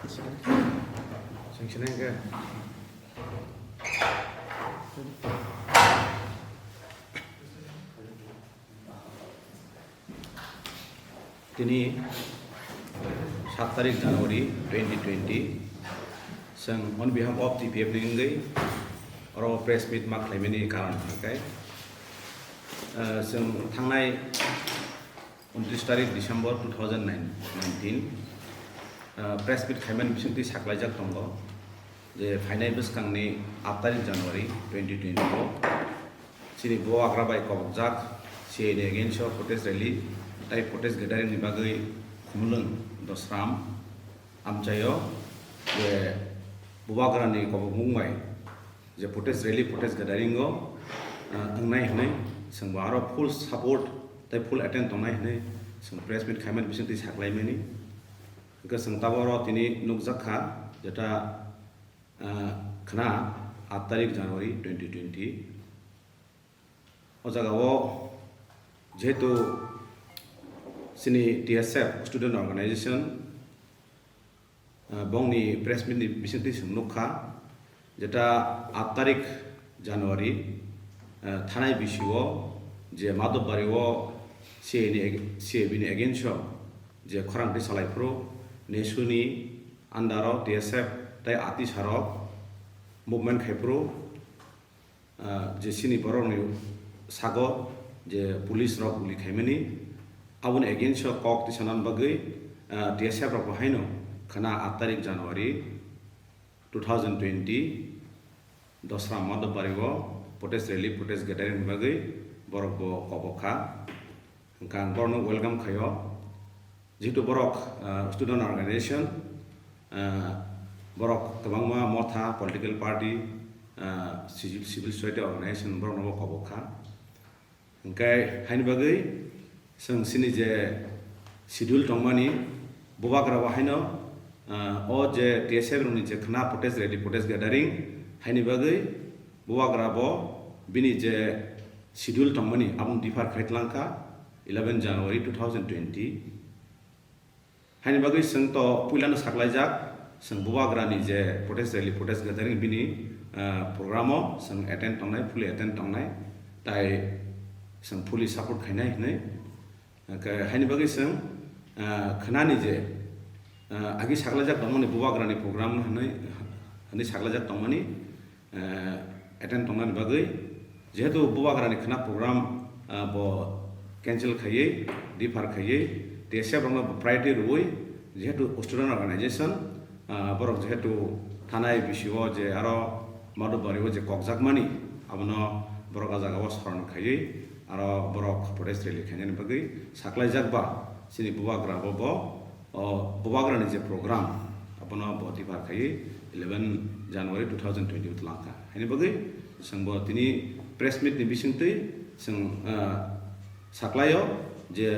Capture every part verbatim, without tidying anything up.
Sengsinai hwnkhe. Tini sat tarik January twenty twenty, chwng on behalf of T P F ni wngwi oro press meet ma khlaimani karon hwnkhe, ah, chwng thangnai untris tarik December two thousand nineteen, ah, press meet khaimani bisingtwi saklaijak tongo je phainai bwskangni aat tarik January twenty twenty o chini Bubagra bai kobokjak C A A ni against o protest rally tei protest gathering ni bagwi Khumulwng Dosram amchaio je Bubagra ni kobokmung bai je protest rally, protest gathering o, ah, wngnai hwnwi chwng bo aro full support tei full attend tongnai hwnwi chwng press meet khaimani bisingtwi saklaimani. Hwnkhe chwng tabuk oro tini nukjak kha, jeta, ah, khna aat tarik January twenty twenty. O jaga o jehetu chini T S F student organization, ah, bongni press meet ni bisingtwi chwng nukha, jeta aat tarik January, ah, thanai bisio je Madhobari o C A ni ag-, C A B ni against o je khorang twi salai phuru nesuni under o T S F tei ati sarok movement khai phuru, ah, je chini borokni sago je police rok guli khaimani, aboni against o kok tisanani bagwi, ah, T S F rok bo haino khna aat tarik January two thousand twenty Dosra Madhobari o protest rally, protest gathering ni bagwi borok bo kobok kha. Hwnkhe ang borokno welcome khaio. Jehetu borok, ah, student organization, ah, borok kwbangma motha, political party, ah, civil, civil society organization borokno bo kobok kha. Hwnkhe haini bagwi chwng chini je schedule tongmani, Bubagra bo haino, ah, o je T S F rokni je khna protest rally, protest gathering, haini bagwi Bubagra bo bini je schedule tongmani, aboni defer khai tlangkha eleven January two thousand twenty. Haini bagwi chwng to puilano saklaijak, chwng Bubagrani je protest rally, protest gathering bini, ah, program o chwng attend tongnai, fully attend tongnai, tai chwng fully support khainai hwnwi. Hwnkhe haini bagwi chwng, ah, khnani je, ah, agi saklaijak tongmani Bubagrani program hwnwi, hwnwi saklaijak tongmani, eh, attend tongnani bagwi, jehetu Bubagrani khna program, ah, bo cancel khaiwi, defer khaiwi, T S F rokno bo priority rwwi, jehetu student organization, ah, borok jehetu thanai bisio je aro Madhobari o je kokjakmani, abono borok a jagao soron khaiwi, aro borok protest rally khainani bagwi saklaijak ba chini Bubagra bo, bo O Bubagrani je program, abono bo defer khaiwi eleven January two thousand twenty o tlangkha. Haini bagwi chwng bo tini press meet ni bisingtwi chwng, ah, saklaio je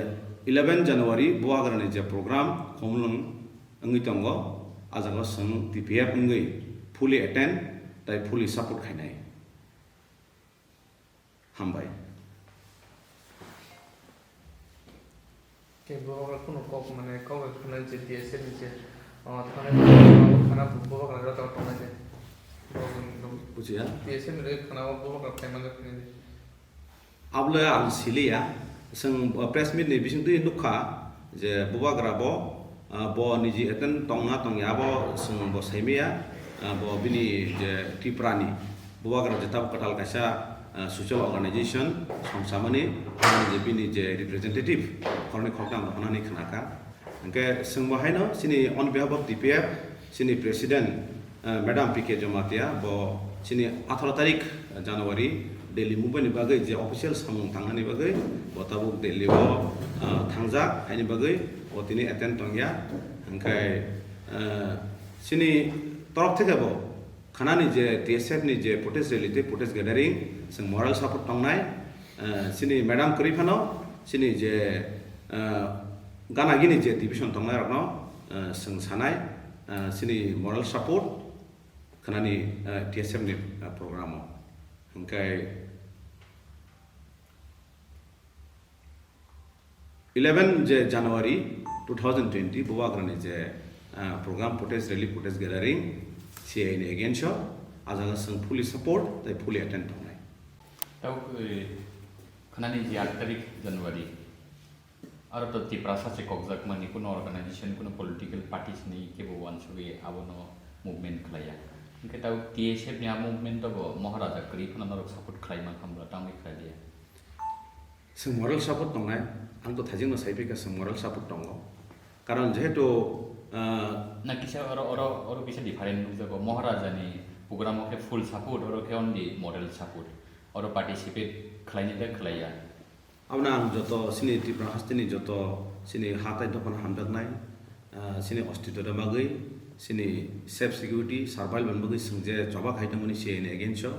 eleven January Bubagrani je program Khumulwng wngwi tongo, a jagao chwng T P F wngwi fully attend tei fully support khainai. Hambai. Tei Bubagra kunu kok, mane, kok bai khwnai je T S F ni je, o, thanai khana Bubagra joto tongnai je. Bubagra ni Bujiya? T S F ni rwi khana o Bubagra khlai manja khwnai je. Abole ang siliya, chwng, o, press meet ni bisingtwi nukha je Bubagra bo, ah, bo niji attend tongna tongya, abo chwng bo saimaya, ah, bo bini je Tripura ni Bubagra je tabuk kwtal kaisa, ah, social organization songchamani, je bini je representative khoroknwi khoroknwi ang hwnani khnakha. Hwnkhe chwng bo haino chini on behalf of T P F chini president, eh, Madam P K Jamatia, bo chini atharo tarik January Delhi movement ni bagwi je official samung tangnani bagwi bo tabuk Delhi o, eh, thangjak, haini bagwi bo tini attend tongya. Hwnkhe, eh, chini torok theke bo khanani je T S F ni je protest rally tei protest gathering, chwng moral support tongnai, eh, chini madam kwrwi phano chini je, eh, gana gini je division tongnai rokno, eh, chwng sanai, eh, chini moral support khanani, eh, T S F ni, eh, program o. Hwnkhe eleven je January two thousand twenty Bubagrani je, ah, program, protest rally, protest gathering, C A A ni against o, ah jaga chwng fully support tei fully attend tongnai. Tau, eh, khnani je aat tarik January, aro to Tiprasa se kokjakmani kuno organization, kuno political parties ni kebo uansugwi abono movement khlaiya. Hwnkhe tau T S F ni a movement o bo Maharaja kwrwi phano norok support khlai mankha, bwla tangwi khlai liya. Chwng moral support tongnai, ang to thajikno sai phika chwng moral support tongo. Karon jehetu, ah, na kisa oro, oro, oro kisa different nukjago, Maharaja ni program o khe full support, oro khe only moral support, oro participate khlaini da khlaiya. Abono ang joto chini Tripura hasteni joto chini ha tai dophano hamjaknai, ah, chini ostitwni bagwi, chini self security, survival ni bagwi chwng je choba khai tongmani C A A ni against o,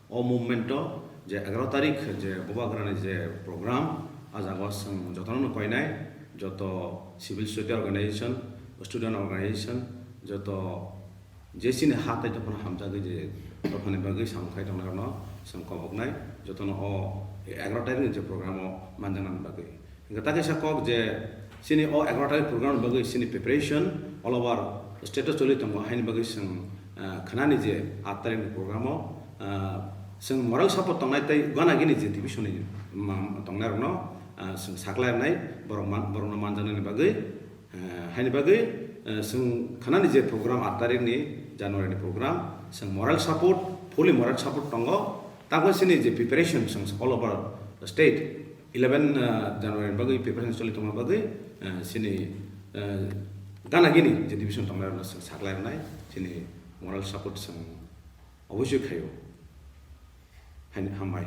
o movement o je egaroh tarik je Bubagrani je program, ah jaga o chwng jotono no koinai, joto civil society organization, student organization, joto je chini ha tai dophano hamjagwi je dophani bagwi samung khai tongnai rokno chwng koboknai, jotono o egaroh tarik ni je program o manjaknani bagwi. Hwnkhe ta kaisa kok je chini o egaroh tarik program ni bagwi chini preparation all over state o choli tongo, haini bagwi chwng, ah, khnani je aat tarik ni program o, ah, chwng moral support tongnai tei gana gini je division ni ma-, tongnai rokno, ah, chwng saklai rwnai, borok man-, borokno manjaknani bagwi. Eh, haini bagwi, eh, chwng khnani je program aat tarik ni January ni program, chwng moral support, fully moral support tongo. Tabuk chini je preparation chwng all over the state, eleven, eh, January ni bagwi preparation choli tongma bagwi, eh, chini, eh, gana gini je division tongnai rokno chwng saklai rwnai, chini moral support chwng obosoi khaio. Haini hambai.